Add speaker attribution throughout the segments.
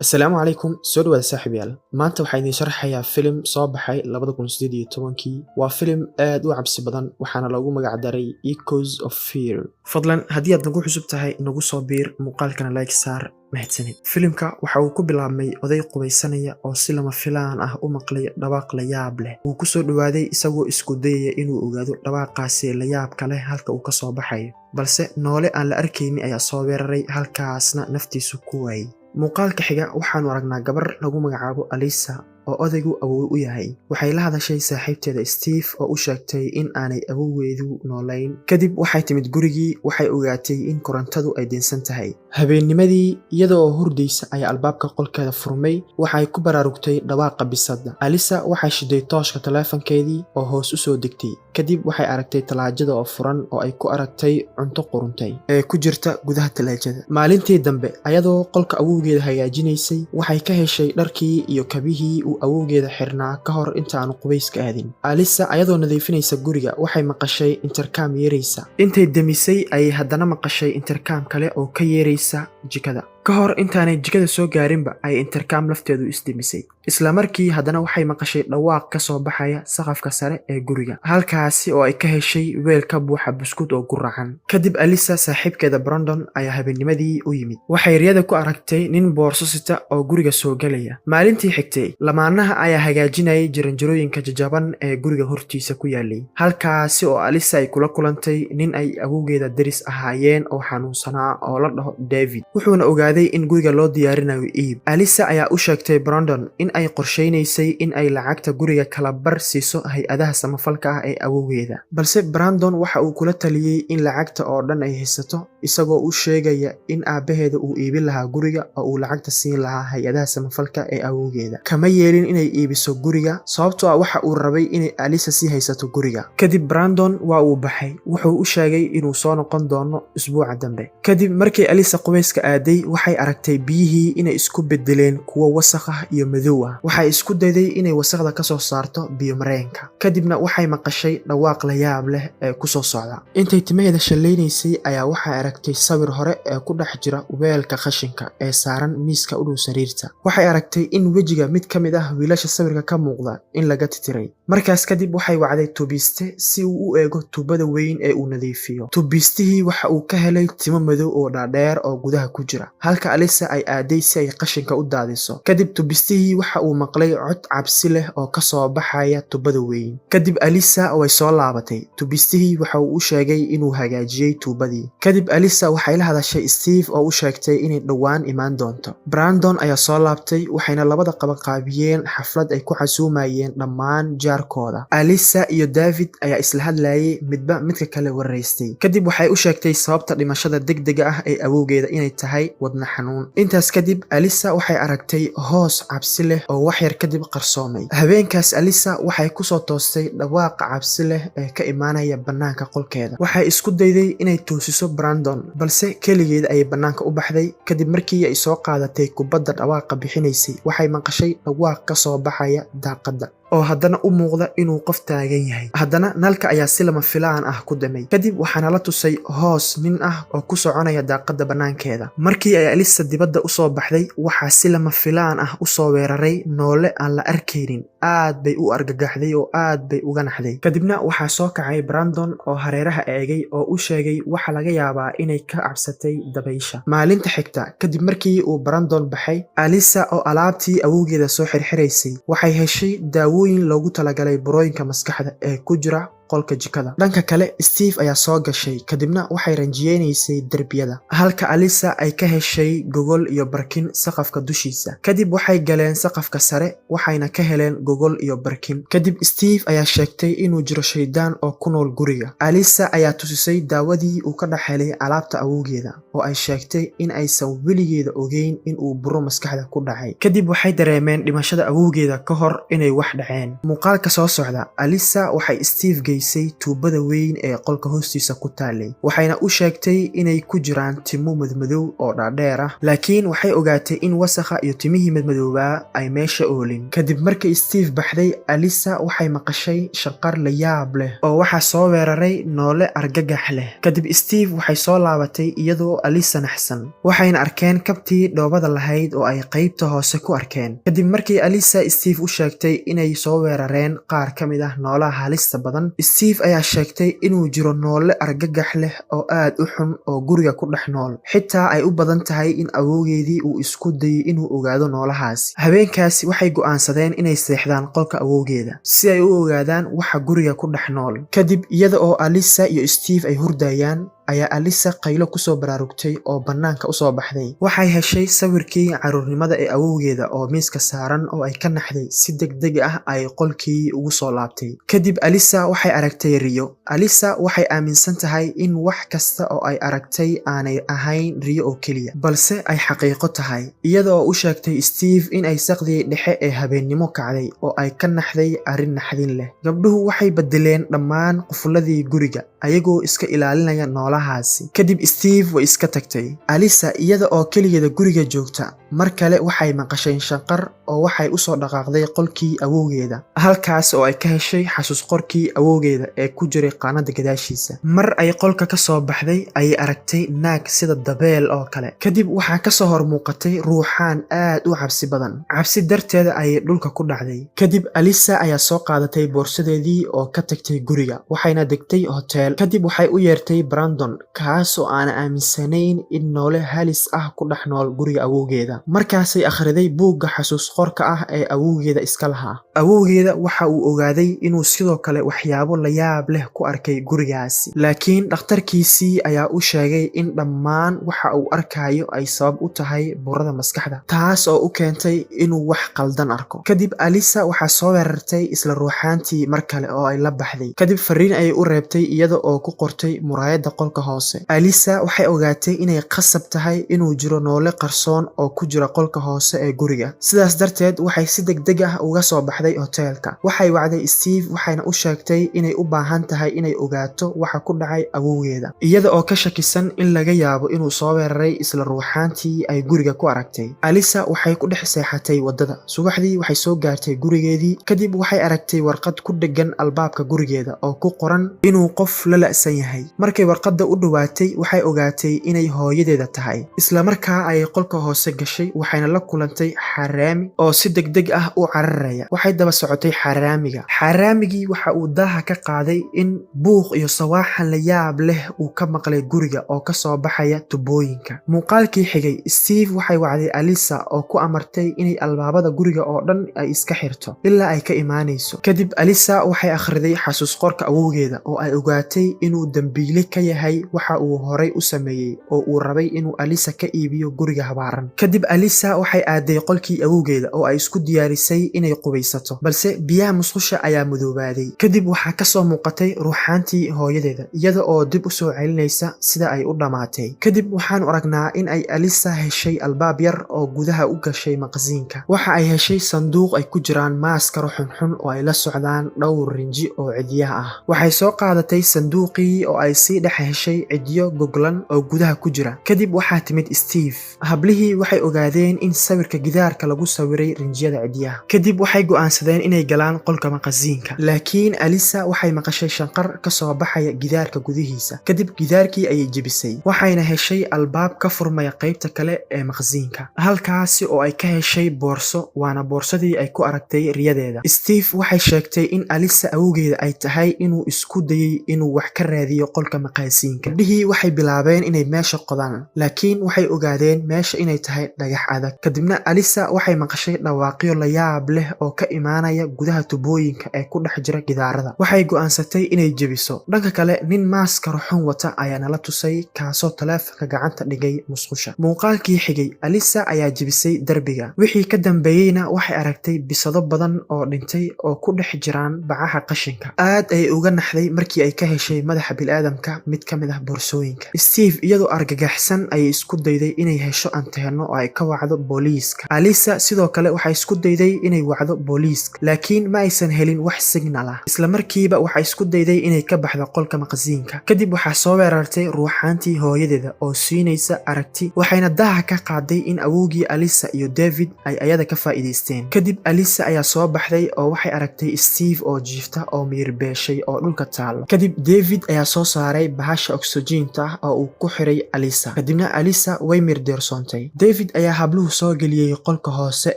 Speaker 1: Asalaamu calaykum, soo dhawaada saaxiibayaal. Maanta waxaa idiin sharaxayaa filim soo baxay 2018-kii. Waa filim aad u cabsi badan, waxaana loogu magac daray Echoes of Fear. Fadlan haddii aad nagu cusub tahay, nagu soo biir, muuqaalkana like saar, mahadsanid. Filimka waxa uu ku bilaabmay oday qubaysanaya oo si lama filaan ah u maqlay dhawaaq la yaab leh. Wuu ku soo dhowaaday isagoo isku dayaya inuu ogaado dhawaaqaasi la yaabka leh halka uu ka soo baxayo, balse noole aan la arkaynin ayaa soo weeraray, halkaasna naftiisu ku waayey. Muuqaalka xiga waxaanu aragnaa gabar lagu magacaabo Alisa oo odaygu awow u yahay. Waxay la hadashay saaxiibteeda Steve oo u sheegtay in aanay awowgeedu noolayn. Kadib waxay timid gurigii, waxay ogaatay in korontadu ay dansan tahay. Habeennimadii iyada oo hurdaysa ayaa albaabka qolkeeda furmay. Waxay ku baraarugtay dhawaaqa bisadda. Alisa waxay shiday tooshka taleefankeedii oo hoos u soo degtay. Kadib waxay aragtay talaajada oo furan oo ay ku aragtay cunto quruntay ee ku jirta gudaha talaajada. Maalintii dambe, ayadoo qolka awowgeeda hagaajinaysay, waxay ka heshay dharkii iyo kabihii uu awowgeeda xirnaa ka hor intaanu qubayska aadin. Alisa ayadoo nadiifinaysa guriga waxay maqashay intercom yeeraysa. Intay demisay ayay haddana maqashay intercom kale oo ka yeeraysa jikada. Ka hor intaanay jikada soo gaarinba ay intercom lafteedu isdemisay. Isla markii haddana waxay maqashay dhawaaq ka soo baxaya saqafka sare ee guriga, halkaasi oo ay ka heshay weel ka buuxa buskud oo guracan. Kadib Alisa saaxiibkeeda Brandon ayaa habeennimadii u yimid. Waxay riyada ku aragtay nin boorso sita oo guriga soo gelaya. Maalintii xigtay, lamaanaha ayaa hagaajinayay jaranjarooyinka jajaban ee guriga hortiisa ku yaalay, halkaasi oo Alisa ay kula kulantay nin ay awowgeeda deris ahaayeen oo xanuunsanaa oo la dhaho David, wuxuuna ogaaday in guriga loo diyaarinayo iib. Alisa ayaa u sheegtay Brandon in ay qorshaynaysay in ay lacagta guriga kala bar siiso hay-adaha samafalka ah ee awowgeeda, balse Brandon waxa uu kula taliyey in lacagta oo dhan ay haysato, isagoo u sheegaya in aabbaheeda uu iibin lahaa guriga oo uu lacagta siin lahaa hay-adaha samafalka ee awowgeeda. Kama yeelin inay iibiso guriga, sababtoo ah waxa uu rabay inay Alisa sii haysato guriga. Kadib Brandon waa uu baxay, wuxuu u sheegay inuu soo noqon doono isbuuca dambe. Kadib markii Alisa qubayska aaday, waxay aragtay biyihii inay isku bedeleen kuwo wasakh ah iyo madow ah. Waxay isku dayday inay wasakhda ka soo saarto biyo-mareenka, kadibna waxay maqashay dhawaaq la yaab leh ee kusoo socda. Intay timaheeda shallaynaysay ayaa waxay aragtay sawir hore ee ku dhex jira weelka qashinka ee saaran miiska u dhow sariirta. Waxay aragtay in wejiga mid ka mid ah wiilasha sawirka ka muuqda in laga titiray. Markaas kadib waxay wacday tubiiste si uu u eego tuubada weyn ee uu nadiifiyo. Tubiistihii waxa uu ka helay timo madow oo dhaadheer oo gudaha ku jira, halka Alisa ay aaday si ay qashinka u daadiso. Kadib tubistihii waxa uu maqlay cod cabsi leh oo ka soo baxaya tuubada weyn. Kadib Alisa way soo laabatay. Tubistihii waxa uu u sheegay inuu hagaajiyey tuubadii. Kadib Alisa waxay la hadashay Steve oo u sheegtay inay dhowaan imaan doonto. Brandon ayaa soo laabtay, waxayna labada qabanqaabiyeen xaflad ay ku casuumayeen dhammaan jaarkooda. Alisa iyo David ayaa isla hadlayay, midba midka kale waraystay. Kadib waxay u sheegtay sababta dhimashada degdega ah ee awowgeeda inay tahay wadna xanuun. Intaas kadib Alisa waxay aragtay hoos cabsi leh oo wax yar kadib qarsoomay. Habeenkaas Alisa waxay kusoo toostay dhawaaqa cabsi leh ee ka imaanaya bannaanka qolkeeda. Waxay isku dayday inay toosiso Brandon, balse keligeed ayay bannaanka u baxday. Kadib markii ay soo qaadatay kubadda dhawaaqa bixinaysay, waxay maqashay dhawaaq ka soo baxaya daaqadda oo haddana u muuqda inuu qof taagan yahay. Haddana nalka ayaa si lama filaan ah ku damay. Kadib waxaana la tusay hoos nin ah oo ku soconaya daaqadda bannaankeeda. Markii ay Alisa dibadda usoo baxday, waxaa si lama filaan ah usoo weeraray noole aan la arkaynin. Aad bay u argagaxday oo aad bay uga naxday. Kadibna waxaa soo kacay Brandon oo hareeraha eegay oo u sheegay waxa laga yaabaa inay ka cabsatay dabaysha. Maalinta xigta, kadib markii uu Brandon baxay, Alisa oo alaabtii awowgeeda soo xirxiraysay waxay heshay daawooyin loogu talagalay burooyinka maskaxda ee ku jira qolka jikada. Dhanka kale, Steve ayaa soo gashay, kadibna waxay ranjiyeynaysay derbiyada, halka Alisa ay ka heshay gogol iyo barkin saqafka dushiisa. Kadib waxay galeen saqafka sare, waxayna ka heleen gogol iyo barkin. Kadib Steve ayaa sheegtay inuu jiro shaydaan oo ku nool guriga. Alisa ayaa tusisay daawadii uu ka dhex helay alaabta awowgeeda oo ay sheegtay in aysan weligeeda ogeyn in uu buro maskaxda ku dhacay. Kadib waxay dareemeen dhimashada awowgeeda ka hor inay wax dhaceen. Muuqaalka soo socda, Alisa waxay Steve geysay arkaysay tuubada weyn ee qolka hoostiisa ku taalay, waxayna u sheegtay inay ku jiraan timo madmadow oo dhaadheer ah, laakiin waxay ogaatay in wasakha iyo timihii madmadoobaa ay meesha oolin. Kadib markii Steve baxday, Alisa waxay maqashay shanqar la yaab leh oo waxaa soo weeraray noole argagax leh. Kadib Steve waxay soo laabatay iyadoo Alisa naxsan, waxayna arkeen kabtii dhoobada lahayd oo ay qaybta hoose ku arkeen. Kadib markii Alisa Steve u sheegtay inay soo weerareen qaar ka mid ah noolaha halista badan, Steve ayaa sheegtay inuu jiro noole argagax leh oo aad u xun oo guriga ku dhex nool, xitaa ay u badan tahay in awowgeedii uu isku dayay inuu ogaado noolahaasi. Habeenkaasi waxay go'aansadeen inay seexdaan qolka awowgeeda si ay u ogaadaan waxa guriga ku dhex nool. Kadib iyada oo Alisa iyo Steve ay hurdayaan ayaa Alisa qaylo kusoo baraarugtay oo bannaanka usoo baxday. Waxay heshay sawirkii carruurnimada ee awowgeeda oo miiska saaran oo ay ka naxday. Si degdeg ah ay qolkii ugu soo laabtay. Kadib Alisa waxay aragtay riyo. Alisa waxay aaminsan tahay in wax kasta oo ay aragtay aanay ahayn riyo oo keliya, balse ay xaqiiqo tahay, iyada oo u sheegtay Steve in ay saqdii dhexe ee habeennimo kacday oo ay ka naxday arrin naxdin leh. Gabdhuhu waxay bedeleen dhammaan qufuladii guriga ayagoo iska ilaalinaya noolahaasi. Kadib Steve way iska tagtay. Alisa iyada oo keligeeda guriga joogta mar kale waxay maqashay shanqar oo waxay usoo dhaqaaqday qolkii awowgeeda, halkaas oo ay ka heshay xasuus qorkii awowgeeda ee ku jiray qaanada gadaashiisa. Mar ay qolka ka soo baxday ayay aragtay naag sida dabeel oo kale. Kadib waxaa kasoo hor muuqatay ruuxaan aad u cabsi badan. Cabsi darteeda ayay dhulka ku dhacday. Kadib Alisa ayaa soo qaadatay boorsadeedii oo ka tagtay guriga, waxayna degtay hotel. Kadib waxay u yeertay Brandon, kaas oo aana aaminsanayn in noole halis ah ku dhex nool guriga awowgeeda. Markaasay akhriday buugga xasuus qorka ah ee awowgeeda iska lahaa. Awowgeeda waxa uu ogaaday inuu sidoo kale waxyaabo la yaab leh ku arkay gurigaasi, laakiin dhakhtarkiisii ayaa u sheegay in dhammaan waxa uu arkayo ay sabab u tahay burada maskaxda, taas oo u keentay inuu wax qaldan arko. Kadib Alisa waxaa soo weerartay isla ruuxaantii mar kale oo ay la baxday. Kadib fariin ayay u reebtay iyada oo ku qortay muraayadda qolka hoose. Alisa waxay ogaatay inay qasab tahay inuu jiro noole qarsoon oo ku jira qolka hoose ee guriga. Sidaas darteed waxay si degdeg ah uga soo baxday hoteelka. Waxay wacday Steve, waxayna u sheegtay inay u baahan tahay inay ogaato waxa ku dhacay awowgeeda, iyada oo ka shakisan in laga yaabo inuu soo weeraray isla ruuxaantii ay guriga ku aragtay. Alisa waxay ku dhex seexatay waddada. Subaxdii waxay soo gaartay gurigeedii. Kadib waxay aragtay warqad ku dheggan albaabka gurigeeda oo ku qoran inuu qof la la'san yahay. Markay warqadda u dhowaatay, waxay ogaatay inay hooyadeeda tahay. Isla markaa ayay qolka hoose gashay, waxayna la kulantay xaraami oo si degdeg ah u cararaya. Waxay daba socotay xaraamiga. Xaraamigii waxa uu daaha ka qaaday in buuq iyo sawaaxan la yaab leh uu ka maqlay guriga oo ka soo baxaya tubooyinka. Muuqaalkii xigay, Steve waxay wacday Alisa oo ku amartay inay albaabada guriga oo dhan ay iska xirto ilaa ay ka imaanayso. Kadib Alisa waxay akhriday xasuus qorka awowgeeda oo ay ogaatay inuu dembiile ka yahay waxa uu horay u sameeyey oo uu rabay inuu Alisa ka iibiyo guriga habaaran. Kadib Alisa waxay aaday qolkii awowgeeda oo ay isku diyaarisay inay qubaysato, balse biyaha musqusha ayaa madoobaaday. Kadib waxaa kasoo muuqatay ruuxaantii hooyadeeda iyada oo dib u soo celinaysa sida ay u dhammaatay. Kadib waxaanu aragnaa in ay Alisa heshay albaab yar oo gudaha u gashay maqasiinka. Waxa ay heshay sanduuq ay ku jiraan maaskaro xunxun oo ay la socdaan dhowr rinji oo cidiyaha ah. Waxay soo qaadatay sanduuqii oo ay sii dhex heshay cidiyo goglan oo gudaha ku jira. Kadib waxaa timid Steve. Hablihii waxay ogaadeen in sawirka gidaarka lagu sawiray rinjiyada cidiyaha. Kadib waxay go'aansadeen inay galaan qolka maqasiinka, laakiin Alisa waxay maqashay shanqar ka soo baxaya gidaarka gudihiisa. Kadib gidaarkii ayay jebisay, waxayna heshay albaab ka furmaya qaybta kale ee maqasiinka, halkaasi oo ay ka heshay boorso, waana boorsadii ay ku aragtay riyadeeda. Steve waxay sheegtay in Alisa awowgeeda ay tahay inuu isku dayay inuu wax ka raadiyo qolka maqaasiinka. Gabdhihii waxay bilaabeen inay meesha qodaan, laakiin waxay ogaadeen meesha inay tahay dhagax adag. Kadibna Alisa waxay maqashay dhawaaqyo la yaab leh oo ka imaanaya gudaha tubooyinka ee ku dhex jira gidaarada. Waxay go'aansatay inay jebiso. Dhanka kale, nin maaskaro xun wata ayaa nala tusay, kaasoo taleefanka gacanta dhigay musqusha. Muuqaalkii xigay, Alisa ayaa jebisay derbiga. Wixii ka dambeeyeyna waxay aragtay bisado badan oo dhintay oo ku dhex jiraan bacaha qashinka. Aad ayay uga naxday markii ay ka heshay madaxa bini'aadamka mid ka mid ah boorsooyinka. Steve iyadoo argagaxsan ayay isku dayday inay hesho anteeno oo ay ka wacdo booliiska. Alisa sidoo kale waxay isku dayday inay wacdo booliiska, laakiin ma aysan helin wax signal ah. Isla markiiba waxay isku dayday inay ka baxdo qolka maqsiinka. Kadib waxaa soo weerartay ruuxaantii hooyadeeda oo siinaysa aragti, waxayna daaha ka qaaday in awowgii Alisa iyo David ay ayada ka faa'iidaysteen. Kadib Alisa ayaa soo baxday oo waxay aragtay Steve oo jiifta oo miyir beeshay oo dhulka taalo. Kadib David ayaa soo saaray bahasha oksijiinta oo uu ku xiray Alisa. Kadibna Alisa way mirdeersoontay. David ayaa habluhu soo geliyey qolka hoose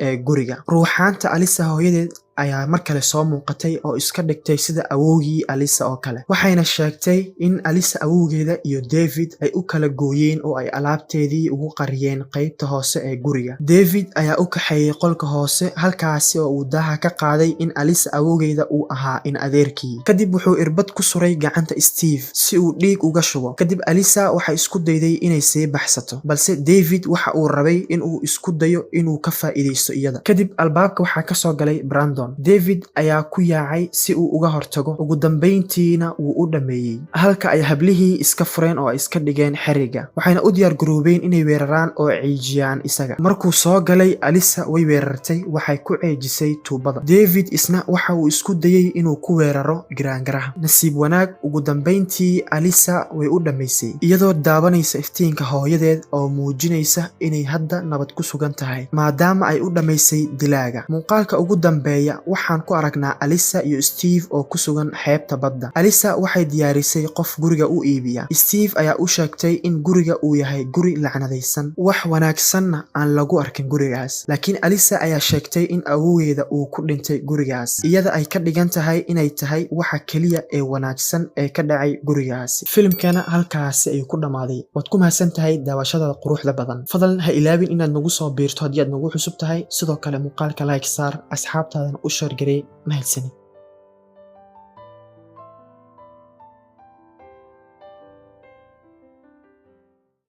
Speaker 1: ee guriga. Ruuxaanta Alisa hooyadeed ayaa mar kale soo muuqatay oo iska dhigtay sida awowgii Alisa oo kale, waxayna sheegtay in Alisa awowgeeda iyo David ay u kala gooyeen oo ay alaabteedii ugu qariyeen qaybta hoose ee guriga. David ayaa u kaxeeyey qolka hoose, halkaasi oo uu daaha ka qaaday in Alisa awowgeeda uu ahaa in adeerkii. Kadib wuxuu irbad ku suray gacanta Steve si uu dhiig uga shubo. Kadib Alisa waxay isku dayday inay sii baxsato, balse David waxa uu rabay in uu isku dayo inuu ka faa'iidaysto iyada. Kadib albaabka waxaa kasoo galay Brandon. David ayaa ku yaacay si uu uga hortago, ugu dambayntiina wuu u dhammeeyey, halka ay hablihii iska fureen oo ay iska dhigeen xeriga, waxayna u diyaar garoobeen inay weeraraan oo ciijiyaan isaga. Markuu soo galay, Alisa way weerartay, waxay ku ceejisay tuubada. David isna waxa uu isku dayey inuu ku weeraro giraangaraha. Nasiib wanaag, ugu dambayntii Alisa way u dhammaysay iyadoo daawanaysa iftiinka hooyadeed oo muujinaysa inay hadda nabad ku sugan tahay maadaama ay u dhammaysay dilaaga. Muuqaalka ugu dambeeya waxaan ku aragnaa Alisa iyo Steve oo ku sugan xeebta badda. Alisa waxay diyaarisay qof guriga u iibiya. Steve ayaa u sheegtay in guriga uu yahay guri lacnadaysan, wax wanaagsanna aan lagu arkin gurigaas, laakiin Alisa ayaa sheegtay in awowgeeda uu ku dhintay gurigaas, iyada ay ka dhigan tahay inay tahay waxa keliya ee wanaagsan ee ka dhacay gurigaasi. Filimkana halkaasi ayuu ku dhammaaday. Waad ku mahadsan tahay daawashada quruxda badan. Fadlan ha ilaabin inaad nagu soo biirto haddii aad nagu cusub tahay. Sidoo kale muuqaalka like saar, asxaabtaadana u share garee. Mahadsanid.